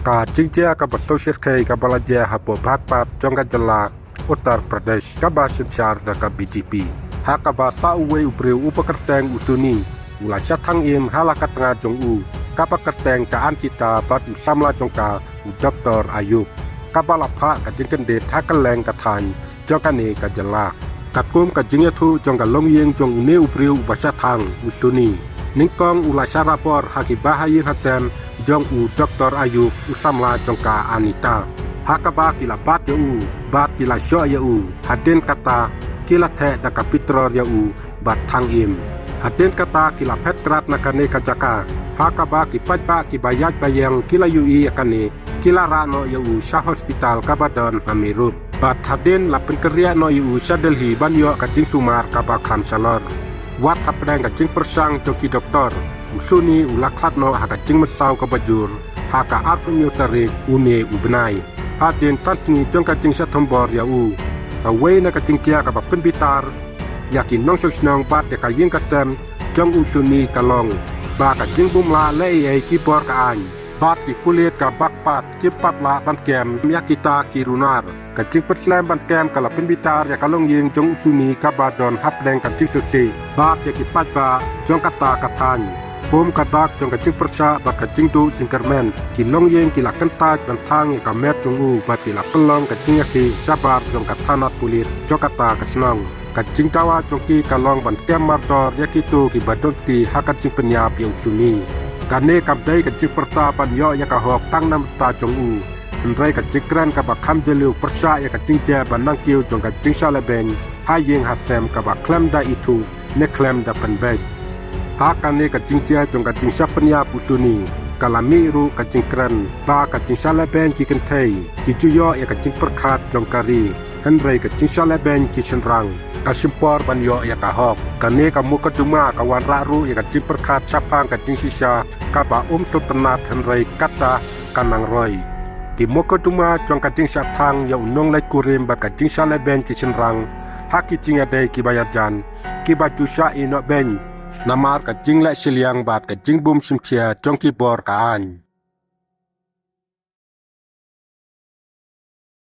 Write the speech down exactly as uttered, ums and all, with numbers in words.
Ka jingjia kaba sngewsih kaba la jia hapoh Bagpat jong ka jylla Uttar Pradesh kaba synshar da ka B J P. Ha kaba sa uwei u briew uba kyrteng u Suni u la shah thang im ha la ka tnga jong u kaba kyrteng ka Ankita bad u samla jong ka u Doctor Ayub, kaba la phah ka jingkyndit ha kylleng ka thaiñ jong kane ka jylla. Katkum ka jingïathuh jong ka longïing jong une u briew uba shah thang u Suni, nyngkong u la shah rapor ha ki bahaïing hasem jong u Doctor Ayub u samla jong ka Ankita, ha kaba ki la bat ïa u bad ki la shoh ïa u. Hadien kata ki la theh da ka petrol ïa u bad thang im. Hadien kata ki la phet krad na kane ka jaka, ha kaba ki paidbah kiba ïaid ba ïeng ki la ïohi ïa kane, ki la rah noh ïa u sha hospital kaba don ha Meerut. Bad hadien la pynkynriah noh ïa u sha Delhi ban ïoh ka jingsumar kaba kham shalor. Wat hapdeng ka jingpyrshang jong ki doktor, u Suni u la khlad noh ha ka jingmynsaw kaba jur ha ka arphew hynñiew tarik une u bnai, hadien san sngi jong ka jingshah thombor ïa u. Kawei na ka jingjia kaba pynbitar ïa ki nongshong shnong bad ïa ka ïing ka sem jong u Suni ka long ba ka jingbymlah leh ei ei ki bor ka aiñ bad ki pulit ka Bagpat kim pat lah ban kem ïa kita ki runar. Ka jingpynslem ban kem ka la pynbitar ïa ka longïing jong u Suni kaba don hapdeng ka jingsngewsih bad ïa ki paidbah jong kata ka thaiñ. Kum ka dak jong ka jingpyrshah bad ka jingduh jingkyrmen, ki longïing ki la kyntait ban thang ïa ka met jong u bad ki la pynlong ka jingïakhih shabar jong ka thanat pulit jong kata ka shnong. Ka jingdawa jong ki ka long ban kem mardor ïa kito kiba don kti ha ka jingpynïap ïa u Suni. Kane kam dei ka jingpyrta ban ïoh ïa ka hok tang na bynta jong u, hynrei ka jingkren kaba kham jylliew pyrshah ïa ka jingjia ba nangkiew jong ka jingshah lehbeiñ ha ïing ha sem kaba khlem da ithuh ne khlem da pynbeit. Ha kane ka jingjia jong ka jingshah pynïap u Suni, ka la mih ruh ka jingkren ba ka jingshah lehbeiñ ki kynthei ki ju ïoh ïa ka jingpyrkhat jong ka ri, hynrei ka jingshah lehbeiñ ki shynrang ka shim por ban ïoh ïa ka hok. Kane ka mukotduma ka wanrah ruh ïa ka jingpyrkhat shaphang ka jingshisha kaba ym sngewtynnat, hynrei kata ka nang roi. Ki mukotduma jong ka jingshah thang ïa u nongleit kurim bad ka jingshah lehbeiñ ki shynrang ha ki jingïadei kiba ïajan, kiba ju shah ïehnoh beiñ namar ka jingleh shiliang bad ka jingbym shim khia jong ki bor ka aiñ.